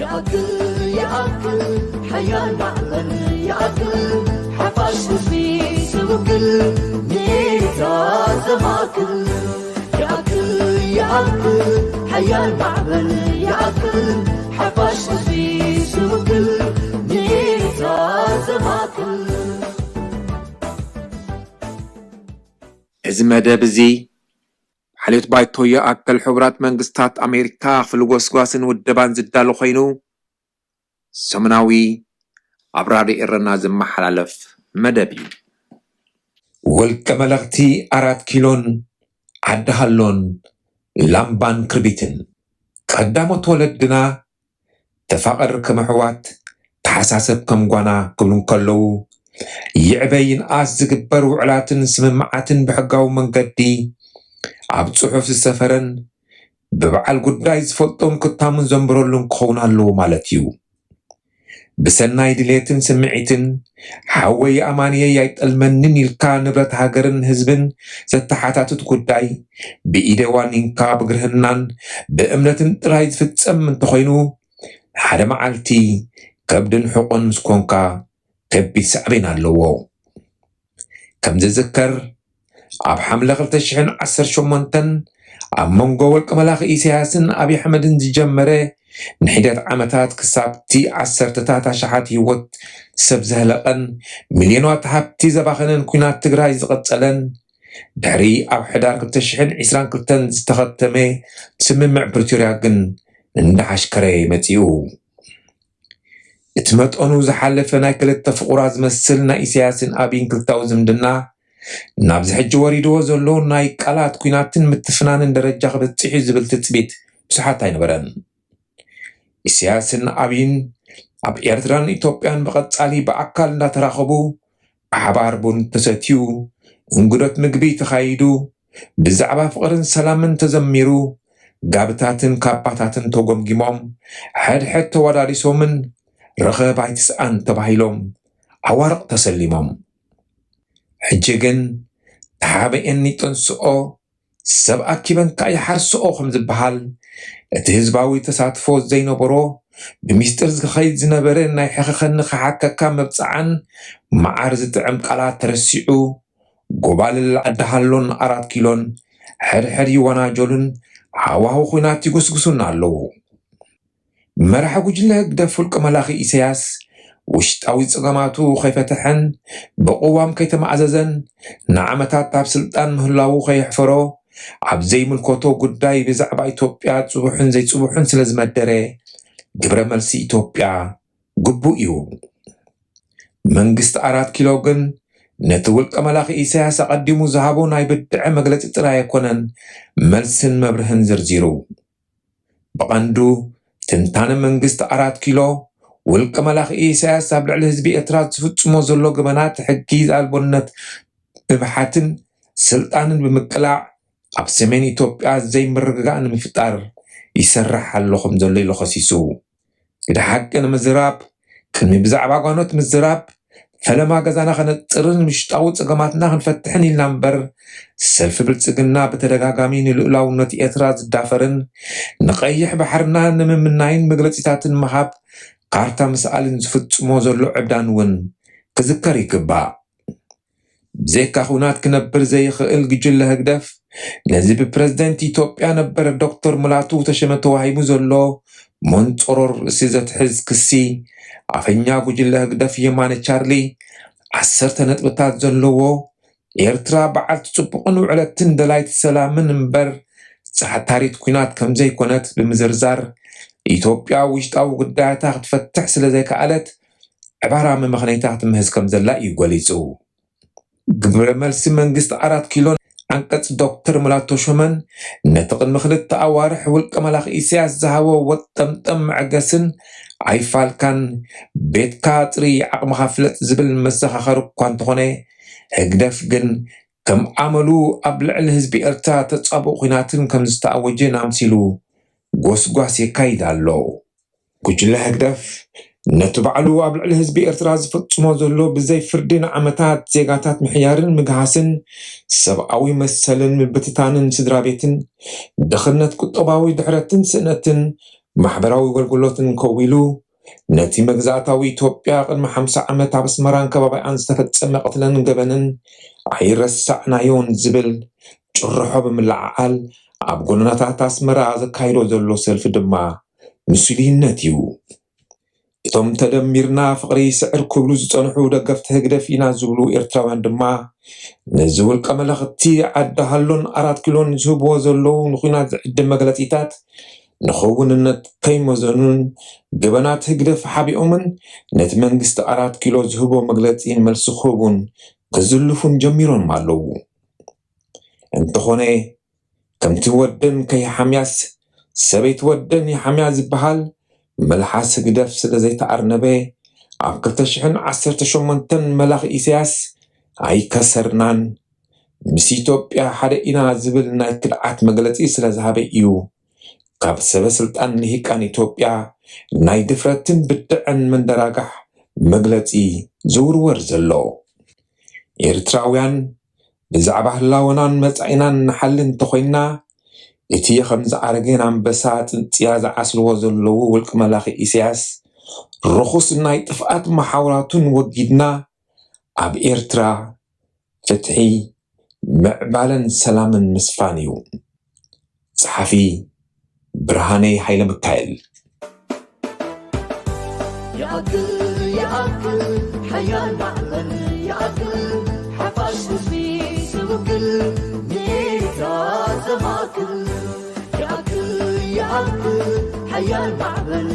ይኣክል፣ ይኣክል፣ ሓያል ማዕበል ይኣክል፣ ሓፋሽ ህዝቢ ዝውክል፣ ንኤርትራ ዘማእክል። ይኣክል፣ ይኣክል፣ ሓያል ማዕበል ይኣክል፣ ሓፋሽ ህዝቢ ዝውክል፣ ንኤርትራ ዘማእክል። እዚ መደብ እዚ ሓልዮት ባይቶ ይኣክል፣ ሕቡራት መንግስታት ኣሜሪካ ክፍሊ ጎስጓስን ውደባን ዝዳሎ ኮይኑ፣ ሰሙናዊ ኣብ ራድዮ ኤረና ዝመሓላለፍ መደብ እዩ። ውልቀ መለኽቲ ኣራት ኪሎን ዓዲ ሃሎን ላምባን ክርቢትን። ቀዳሞት ወለድና፣ "ተፋቐር ከም ኣሕዋት፣ ተሓሳሰብ ከም ጓና" ክብሉ እንከለዉ፣ ይዕበ ይንኣስ ዝግበር ውዕላትን ስምምዓትን ብሕጋዊ መንገዲ ኣብ ጽሑፍ ዝሰፈረን ብበዓል ጉዳይ ዝፈልጦን ክታሙን ዘንብረሉን ክኸውን ኣለዎ ማለት እዩ። ብሰናይ ድሌትን ስምዒትን፣ "ሓወይ ኣማንየይ ኣይጠልመንን" ኢልካ ንብረት ሃገርን ህዝብን ዘተሓታትት ጉዳይ፣ ብኢደ ዋኒንካ ብግርህናን ብእምነትን ጥራይ ዝፍጸም እንተኾይኑ፣ ሓደ መዓልቲ ከብድን ሕቖን ምስ ኮንካ ከቢድ ሳዕቤን ኣለዎ። ከም ዝዝከር፣ ኣብ ሓምለ ክልተ ሽሕን ዓሰርተ ሸሞንተን ኣብ መንጎ ወልቀ መላኺ ኢሳያስን ኣብይ ኣሕመድን ዝጀመረ ንሒደት ዓመታት ክሳብቲ ዓሰርተታት ኣሽሓት ህይወት ሰብ ዘህለቐን ሚልዮናት ሃብቲ ዘባኸነን ኲናት ትግራይ ዝቐጸለን፣ ድሕሪ ኣብ ሕዳር ክልተ ሽሕን ዕስራን ክልተን ዝተኸተመ ስምምዕ ፕሪቶርያ ግን እንዳሓሽከረ መጺኡ። እቲ መጠኑ ዝሓለፈ ናይ ክልተ ፍቑራት ዝመስል ናይ ኢሳያስን ኣብይን ክልታዊ ዝምድና፣ ናብዚ ሕጂ ወሪድዎ ዘሎ ናይ ቃላት ኲናትን ምትፍናንን ደረጃ ክበጽሕ እዩ ዝብል ትጽቢት ብዙሓት ኣይነበረን። ኢሳያስን ኣብይን ኣብ ኤርትራን ኢትዮጵያን ብቐጻሊ ብኣካል እንዳተራኸቡ፣ ብሓባር ቡን ተሰትዩ፣ እንግዶት ምግቢ ተኻይዱ፣ ብዛዕባ ፍቕርን ሰላምን ተዘሚሩ፣ ጋብታትን ካባታትን ተጎምጊሞም፣ ሕድሕድ ተወዳዲሶምን ረኸብ ኣይትስኣን ተባሂሎም ኣዋርቕ ተሰሊሞም። ሕጂ ግን ተሓበኤን ይጠንስኦ፣ ሰብ ኣኪበን ከኣ ይሓርስኦ ከም ዝበሃል፣ እቲ ህዝባዊ ተሳትፎ ዘይነበሮ፣ ብሚስጥር ዝኸይድ ዝነበረ ናይ ሕኸኸኒ ክሓከካ መብጽዓን መዓር ዝጥዕም ቃላት ተረሲዑ፣ ጎባልል ዓዲ ሃሎን ኣራት ኪሎን ሕድሕድ ይወናጀሉን ሃዋሁ ኲናት ይጉስጉሱን ኣለዉ። መራሒ ጉጅለ ህግደፍ ውልቀ መላኺ ኢሳያስ ውሽጣዊ ጸገማቱ ከይፈተሐን ብቅዋም ከይተማእዘዘን ንዓመታት ኣብ ስልጣን ምህላዉ ከየሕፈሮ፣ ኣብ ዘይምልከቶ ጉዳይ ብዛዕባ ኢትዮጵያ ጽቡሕን ዘይጽቡሕን ስለ ዝመደረ፣ ግብረ መልሲ ኢትዮጵያ ግቡእ እዩ። መንግስቲ ኣራት ኪሎ ግን ነቲ ውልቀ መላኺ ኢሳያስ ኣቐዲሙ ዝሃቦ ናይ ብድዐ መግለጺ ጥራይ ኣይኮነን፣ መልስን መብርህን ዝርዚሩ። ብቐንዱ ትንታነ መንግስቲ ኣራት ኪሎ፣ ውልቀ መላኺ ኢሳያስ ኣብ ልዕሊ ህዝቢ ኤርትራ ዝፍጽሞ ዘሎ ገበናት ሕጊ ኣልቦነት ምብሓትን ስልጣንን ብምቅላዕ ኣብ ሰሜን ኢትዮጵያ ዘይምርግጋእ ንምፍጣር ይሰርሕ ኣሎ ከም ዘሎ ኢሉ ከሲሱ። ግደ ሓቂ ንምዝራብ፣ ቅድሚ ብዛዕባ ጓኖት ምዝራብ፣ ፈለማ ገዛና ከነጽርን ውሽጣዊ ጸገማትና ክንፈትሕን ኢልና እምበር፣ ሰልፊ ብልጽግና ብተደጋጋሚ ንልኡላውነት ኤርትራ ዝዳፈርን ንቀይሕ ባሕርና ንምምናይን መግለጺታትን ምሃብ፣ ካርታ ምስኣልን ዝፍጽሞ ዘሎ ዕብዳን እውን ክዝከር ይግባእ። ብዘይካ ኹናት ክነብር ዘይኽእል ጉጅለ ህግደፍ፣ ነዚ ብፕረዚደንት ኢትዮጵያ ነበር ዶክተር ሙላቱ ተሸመ ተዋሂቡ ዘሎ መንጾሮር ርእሲ ዘትሕዝ ክሲ፣ ኣፈኛ ጉጅለ ህግደፍ የማነ ቻርሊ፣ ዓሰርተ ነጥብታት ዘለዎ፣ ኤርትራ በዓልቲ ጽቡቕን ውዕለትን ደላይቲ ሰላምን እምበር ጻዕታሪት ኲናት ከም ዘይኮነት ብምዝርዛር፣ ኢትዮጵያ ውሽጣዊ ጉዳያታ ክትፈትሕ ስለ ዘይከኣለት፣ ዕባራ መመኽነይታ ክትምህዝ ከም ዘላ እዩ ገሊጹ። ግብረ መልሲ መንግስቲ ኣራት ኪሎን ዓንቀጽ ዶክተር ሙላቱ ተሾመን ነቲ ቅድሚ ክልተ ኣዋርሕ ውልቀ መላኺ ኢሳያስ ዝሃቦ ወጠምጠም መዕገስን "ኣይፋልካን ቤትካ ጽሪ ዓቕምኻ ፍለጥ" ዝብል መዘኻኸሪ እኳ እንተኾነ፣ ህግደፍ ግን ከም ኣመሉ ኣብ ልዕሊ ህዝቢ ኤርትራ ተጻብኦ ኲናትን ከም ዝተኣወጀን ኣምሲሉ ጎስጓስ የካይድ ኣሎ። ጉጅለ ህግደፍ ነቲ ባዕሉ ኣብ ልዕሊ ህዝቢ ኤርትራ ዝፈጽሞ ዘሎ ብዘይ ፍርዲ ንዓመታት ዜጋታት ምሕያርን ምግሃስን፣ ሰብኣዊ መሰልን ምብትታንን ስድራ ቤትን፣ ድኽነት፣ ቁጠባዊ ድሕረትን ስእነትን፣ ማሕበራዊ ኣገልግሎትን ከዊሉ፣ ነቲ መግዛእታዊ ኢትዮጵያ ቅድሚ ሓምሳ ዓመት ኣብ ኣስመራን ከባቢኣን ዝተፈጸመ ቅትለን ገበንን ኣይረሳዕናዮን ዝብል ጭርሖ ብምልዓዓል፣ ኣብ ጎደናታት ኣስመራ ዘካይዶ ዘሎ ሰልፊ ድማ ምስሉይነት እዩ። እቶም ተደሚርና ፍቕሪ ይስዕር ክብሉ ዝጸንሑ ደገፍቲ ህግደፍ ኢና ዝብሉ ኤርትራውያን ድማ፣ ነዚ ውልቀ መለኽቲ ዓዲ ሃሎን ኣራት ኪሎን ዝህብዎ ዘለዉ ንኹናት ዝዕድም መግለጺታት፣ ንኽውንነት ከይመዘኑን፣ ገበናት ህግደፍ ሓቢኦምን ነቲ መንግስቲ ኣራት ኪሎ ዝህቦ መግለጺ መልሲ ክህቡን ክዝልፉን ጀሚሮም ኣለዉ። እንተኾነ፣ ከምቲ ወደን ከይሓምያስ ሰበይቲ ወደን ይሓምያ ዝበሃል፣ መልሓስ ህግደፍ ስለ ዘይተኣርነበ፣ ኣብ ክልተ ሽሕን ዓሰርተ ሸሞንተን መላኺ ኢሳያስ ኣይከሰርናን፣ ምስ ኢትዮጵያ ሓደ ኢና ዝብል ናይ ክድዓት መግለጺ ስለ ዝሃበ እዩ። ካብ ሰበ ስልጣን ልሂቃን ኢትዮጵያ ናይ ድፍረትን ብድዐን መንደራጋሕ መግለጺ ዝውርወር ዘሎ። ኤርትራውያን ብዛዕባ ህላወናን መጻኢናን ንሓሊ እንተኾይንና፣ እቲ ከም ዝኣረገን ኣንበሳ ጽንጽያ ዝዓስልዎ ዘለዉ ውልቂ መላኺ ኢሳያስ ርኹስ ናይ ጥፍኣት መሓውራቱን ወጊድና፣ ኣብ ኤርትራ ፍትሒ፣ ምዕባለን ሰላምን ምስፋን እዩ። ጸሓፊ ብርሃነይ ሃይለ ሚካኤል። ይኣክል ይኣክል ሓያል ማዕበል ይኣክል ሓፋሽ ህዝቢ ዝውክል ንኤርትራ ዘማእክል ይኣክል ይኣክል ሓያል ማዕበል